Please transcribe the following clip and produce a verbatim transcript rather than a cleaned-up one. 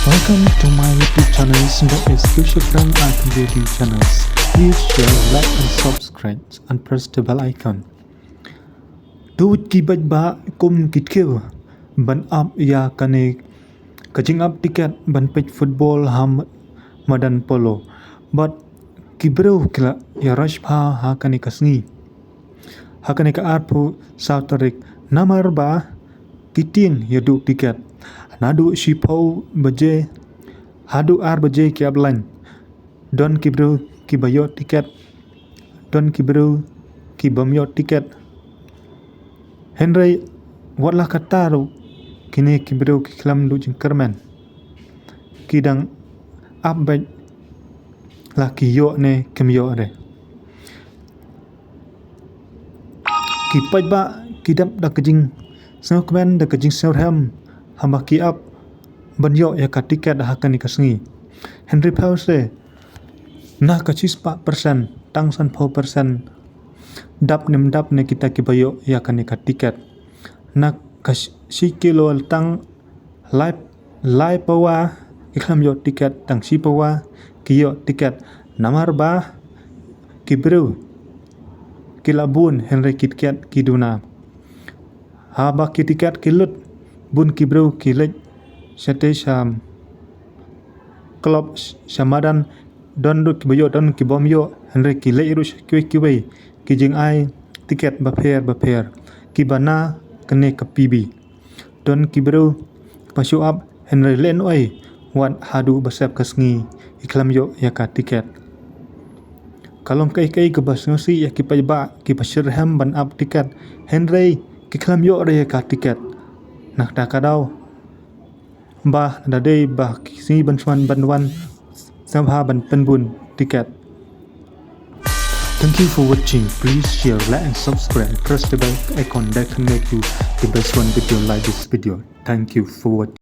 Welcome to my YouTube channel, that is Future Friend Art Beauty channels. Please share, like and subscribe and press the bell icon. Tuid ki bad ba kum ki tkew ban ap ïa kane ka jingap tiket ban peit football ha madan polo. Bad ki briew ki la ïa rush bha ha kane ka sngi, ha kane ka arphew saw tarik, namar ba ki tieng ïa duh tiket. Naduh shiphew baje haduh ar baje ki ap line. Don ki briew ki ba ïoh tiket, don ki briew ki bym ïoh tiket. Hynrei wat la katta ruh, kine ki briew ki khlem duh jingkyrmen, ki dang ap beit la ki ïoh ne kim ïoh re. Ki paidbah ki dap da ka jingsngewkmen, da ka jingsngewrhem, haba ki ap ban ïoh ïa ka tiket ha kane ka sngi. Hynrei phew se, na ka shispah percent, tang sanphew percent dap ne ym dap ne kita ki ba ïoh ïa kane ka tiket. Na ka shi, shi kilo tang lai, lai pawa ki khlem ïoh tiket, tang shi pawa ki ïoh tiket. Namar ba ki briew ki la bun, hynrei ki tiket ki duna. Haba ki tiket ki lut, bun ki briew ki leit shatei sha club, sha madan. Don ruh ki ba ïoh, don ki bym ïoh, hynrei ki leit ruh sha kiwei kiwei ki jingai tiket bapher bapher, ki ba na kane ka P B. Don ki briew ba shu ap, hynrei lehnohei wat haduh ba sep ka sngi ki khlem ïoh ïa ka tiket. Ka long kaei kaei kaba sngewsih ïa ki paidbah ki ba shitrhem ban ap tiket, hynrei ki khlem ïoh re ïa ka tiket. Na kata ka daw, ba da dei ba ki sngi ban shuwa ban wan, sngewbha ban pynbun tiket. Thank you for watching. Please share, like and subscribe. Press the bell icon that can make you the best one video like this video. Thank you for watching.